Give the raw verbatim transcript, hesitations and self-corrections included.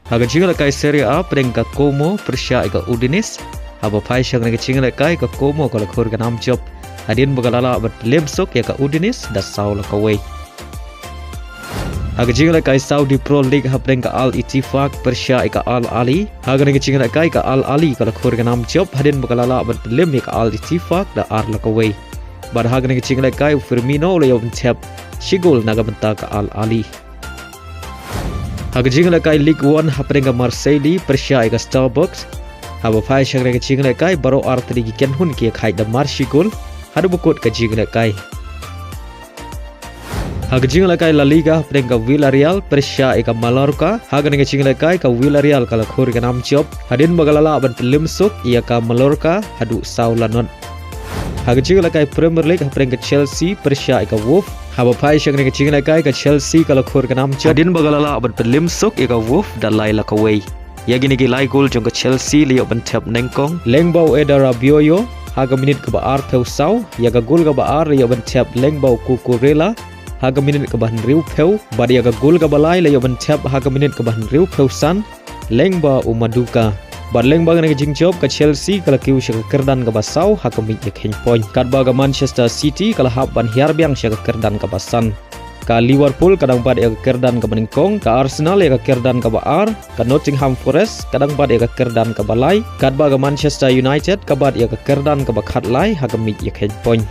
Ha ka jingïalehkai Serie A pdeng ka Como pyrshah ïa ka Udinese. Haba phai sha kane ka jingïalehkai ka Como ka la khur ka nam jop hadien ba ka la lah ban pynlem suk ïa ka Udinese da saw la kawei. Ha ka jingïalehkai Saudi Pro League hapdeng ka Al Ettifaq pyrshah ïa ka Al Ahly. Ha kane ka jingïalehkai ka Al Ahly ka la khur ka nam jop hadien ba ka la lah ban pynlem ïa ka Al Ettifaq da ar la kawei. Bad ha kane ka jingïalehkai u Firmino u la ïoh ban thep shi gol na ka bynta ka Al Ahly. Ha ka jingïalehkai Ligue One hapdeng ka Marseille pyrshah ïa ka Strasbourg. Haba phai sha kane ka jingïalehkai baroh artylli ki kynhun ki ïakhaid da mar shi gol haduh ba kut ka jingïalehkai. Ha ka jingïalehkai La Liga hapdeng ka Villarreal pyrshah ïa ka Mallorca. Ha kane ka jingïalehkai ka Villarreal ka la khur ka nam jop hadien ba ka la lah ban pynlem suk ïa ka Mallorca haduh saw la not. Ha ka jingïalehkai Premier League hapdeng ka Chelsea pyrshah ïa ka Wolves. Haba phai sha kane ka jingïalehkai ka Chelsea ka la khur ka nam jop hadien ba ka la lah ban pynlem suk ïa ka Wolves da lai la kawei. Ïa kine ki lai gol jong ka Chelsea la ïoh ban thep nyngkong lyngba u Eder Rabiot ha ka minit kaba arphew saw. Ïa ka gol kaba ar la ïoh ban thep lyngba u Cucurella ha ka minit kaba hynriewphew. Bad ïa ka gol kaba lai la ïoh ban thep ha ka minit kaba hynriewphew san lyngba u Madueke. Bad lyngba kane ka jingjop ka Chelsea ka la kiew sha ka kyrdan kaba saw ha ka miej ïakheiñ point. Katba ka Manchester City ka la hap ban hiar biang sha ka kyrdan kaba san. Ka Liverpool ka dang bat ïa ka kyrdan kaba nyngkong, ka Arsenal ïa ka kyrdan kaba ar, ka Nottingham Forest ka dang bat ïa ka kyrdan kaba lai, katba ka Manchester United ka bat ïa ka kyrdan kaba khatlai ha ka miej ïakheiñ point.